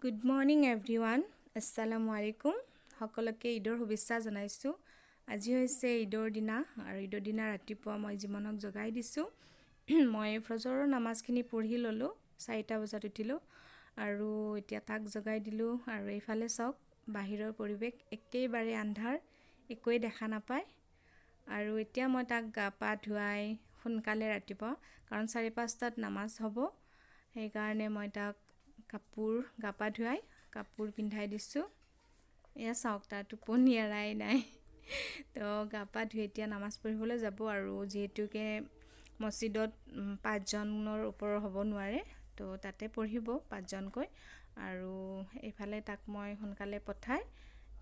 Good morning everyone, আসসালামু আলাইকুম। সকলোকে ঈদৰ শুভেচ্ছা জনাইছোঁ। আজি হৈছে ঈদৰ দিনা আৰু ঈদৰ দিনা ৰাতিপুৱা মই জীৱনক জগাই দিছোঁ। মই ফজৰৰ নামাজখিনি পঢ়ি ল'লোঁ, 4টা বজাত উঠিলোঁ আৰু এতিয়া তাক জগাই দিলোঁ। আৰু এইফালে চাওক, বাহিৰৰ পৰিৱেশ একেবাৰে আন্ধাৰ, একোৱেই দেখা নাপায়। আৰু এতিয়া মই তাক গা পা ধুৱাই সোনকালে ৰাতিপুৱা, কাৰণ 5:30টাত নামাজ হ'ব, সেইকাৰণে মই তাক কাপোৰ গা পা ধুৱাই কাপোৰ পিন্ধাই দিছোঁ। এয়া চাওক, তাৰ টোপনি এৰাই নাই। তো গা পা ধুই এতিয়া নামাজ পঢ়িবলৈ যাব। আৰু যিহেতুকে মছজিদত 5জনৰ ওপৰৰ হ'ব নোৱাৰে, তো তাতে পঢ়িব 5জনকৈ। আৰু এইফালে তাক মই সোনকালে পঠাই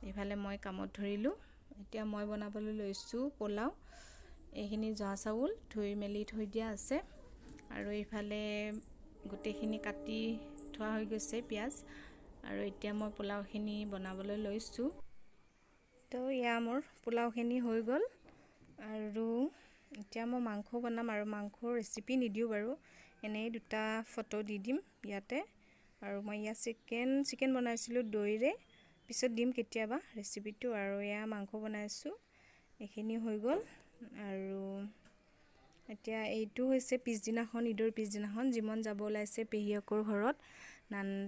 এইফালে মই কামত ধৰিলোঁ। এতিয়া মই বনাবলৈ লৈছোঁ পোলাও। এইখিনি জহা চাউল ধুই মেলি থৈ দিয়া আছে আৰু এইফালে গোটেইখিনি কাটি থোৱা হৈ গৈছে পিঁয়াজ। আৰু এতিয়া মই পোলাওখিনি বনাবলৈ লৈছোঁ। তো এয়া মোৰ পোলাওখিনি হৈ গ'ল আৰু এতিয়া মই মাংস বনাম। আৰু মাংসৰ ৰেচিপি নিদিওঁ বাৰু, এনেই দুটা ফটো দি দিম ইয়াতে। আৰু মই ইয়াত চিকেন বনাইছিলোঁ দৈৰে, পিছত দিম কেতিয়াবা ৰেচিপিটো। আৰু এয়া মাংস বনাইছোঁ, এইখিনি হৈ গ'ল। আৰু এতিয়া এইটো হৈছে পিছদিনাখন, ঈদৰ পিছদিনাখন জিমন যাব ওলাইছে পেহীয়েকৰ ঘৰত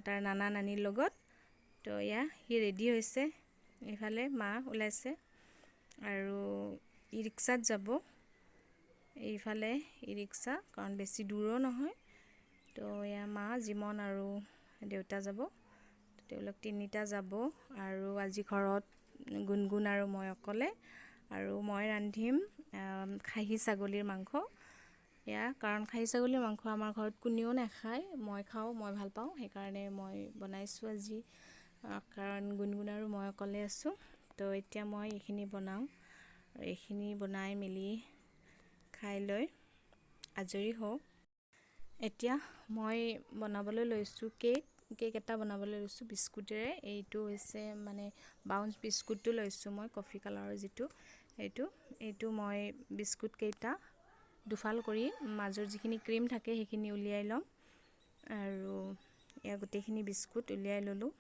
তাৰ নানা নানীৰ লগত। তো এয়া সি ৰেডি হৈছে, এইফালে মা ওলাইছে আৰু ই ৰিক্সাত যাব। এইফালে ই ৰিক্সা, কাৰণ বেছি দূৰো নহয়। তো এয়া মা, জিমন আৰু দেউতা যাব, তেওঁলোক তিনিটা যাব। আৰু আজি ঘৰত গুণগুণ আৰু মই অকলে। আৰু মই ৰান্ধিম খাহী ছাগলীৰ মাংস। এয়া কাৰণ খাহী ছাগলীৰ মাংস আমাৰ ঘৰত কোনেও নাখায়, মই খাওঁ, মই ভাল পাওঁ, সেইকাৰণে মই বনাইছোঁ আজি, কাৰণ গুণগুণ আৰু মই অকলে আছোঁ। তো এতিয়া মই এইখিনি বনাওঁ আৰু এইখিনি বনাই মেলি খাই লৈ আজৰি হওঁ। এতিয়া মই বনাবলৈ লৈছোঁ কেক এটা বনাবলৈ লৈছোঁ বিস্কুটেৰে। এইটো হৈছে মানে বাউন্স বিস্কুটটো লৈছোঁ মই, কফি কালাৰৰ যিটো, এইটো মই বিস্কুটকেইটা দুফাল কৰি মাজৰ যিখিনি ক্ৰীম থাকে সেইখিনি উলিয়াই ল'ম। আৰু এয়া গোটেইখিনি বিস্কুট উলিয়াই ল'লোঁ।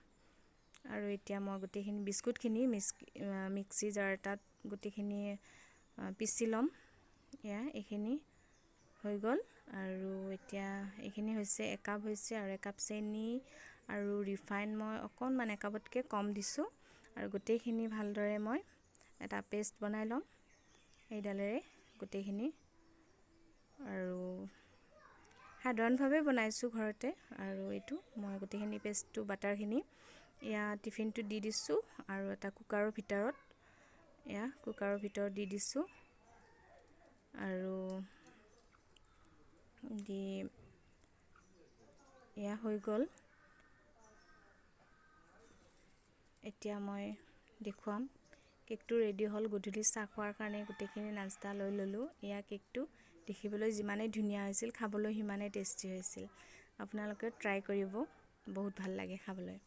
আৰু এতিয়া মই গোটেইখিনি বিস্কুটখিনি মিক্সি জাৰ এটাত গোটেইখিনি পিচি ল'ম। এয়া এইখিনি হৈ গ'ল। আৰু এতিয়া এইখিনি হৈছে একাপ হৈছে, আৰু একাপ চেনি আৰু ৰিফাইন মই অকণমান একাপতকৈ কম দিছোঁ। আৰু গোটেইখিনি ভালদৰে মই এটা পেষ্ট বনাই ল'ম এইডালেৰে গোটেইখিনি। আৰু সাধাৰণভাৱে বনাইছোঁ ঘৰতে। আৰু এইটো মই গোটেইখিনি পেষ্টটো বাটাৰখিনি এয়া টিফিনটো দি দিছোঁ আৰু এটা কুকাৰৰ ভিতৰত, এয়া কুকাৰৰ ভিতৰত দি দিছোঁ। আৰু দি এয়া হৈ গ'ল। এতিয়া মই দেখুৱাম কেকটো ৰেডি হ'ল। গধূলি চাহ খোৱাৰ কাৰণে গোটেইখিনি নাস্তা লৈ ল'লোঁ। এয়া কেকটো দেখিবলৈ যিমানেই ধুনীয়া হৈছিল, খাবলৈ সিমানেই টেষ্টি হৈছিল। আপোনালোকে ট্ৰাই কৰিব, বহুত ভাল লাগে খাবলৈ।